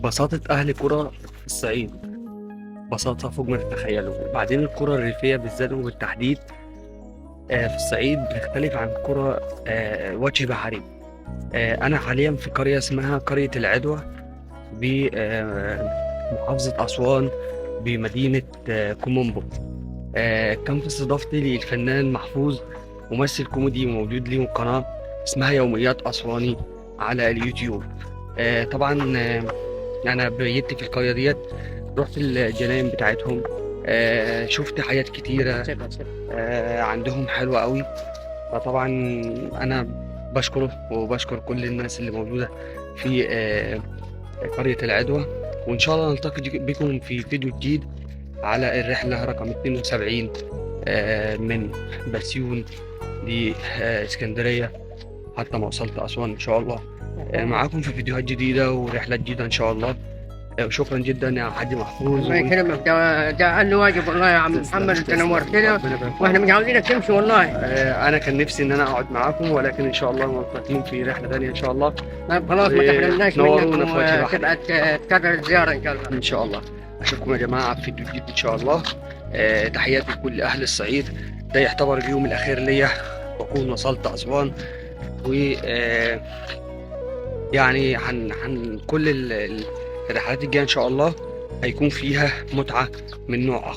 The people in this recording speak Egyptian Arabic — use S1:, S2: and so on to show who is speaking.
S1: بساطة أهل قرى الصعيد بساطة فوق ما تتخيلوا. وبعدين القرى الريفية بالذات وبالتحديد في الصعيد بتختلف عن قرى وجه بحري. أنا حاليا في قرية اسمها قرية العدوة بمحافظة أسوان بمدينة كومومبو. كان في استضافتي للفنان محفوظ، ممثل كوميدي وموجود ليه قناة اسمها يوميات أسواني على اليوتيوب. طبعا أنا بيت في القرية ديت، رحت الجناين بتاعتهم، شفت حاجات كتيرة عندهم حلوة قوي. فطبعا أنا بشكره وبشكر كل الناس اللي موجودة في قرية العدوة، وإن شاء الله نلتقي بكم في فيديو جديد على الرحلة رقم 72 من بسيون لإسكندرية حتى ما وصلت أسوان إن شاء الله. معاكم في فيديوهات جديدة ورحلات جديدة إن شاء الله. وشكرا جدا يا حاج محفوظ.
S2: الله يكرمك، ده اقل واجب والله يا عم محمد، انت نورتنا واحنا مش عاوزينك تمشي والله.
S1: انا كان نفسي ان انا اقعد معاكم، ولكن ان شاء الله ملتقين في رحله ثانية ان شاء الله.
S2: طيب خلاص، ما تحرمناش
S1: نورونا
S2: منك
S1: في وجه بحري.
S2: وتبقى تكرر الزيارة ان شاء الله.
S1: ان شاء الله اشوفكم يا جماعة في فيديو جديد ان شاء الله. تحياتي لكل اهل الصعيد. ده يعتبر اليوم الاخير ليا واكون وصلت اسوان، و يعني هن كل الرحلات الجاية ان شاء الله هيكون فيها متعه من نوع اخر.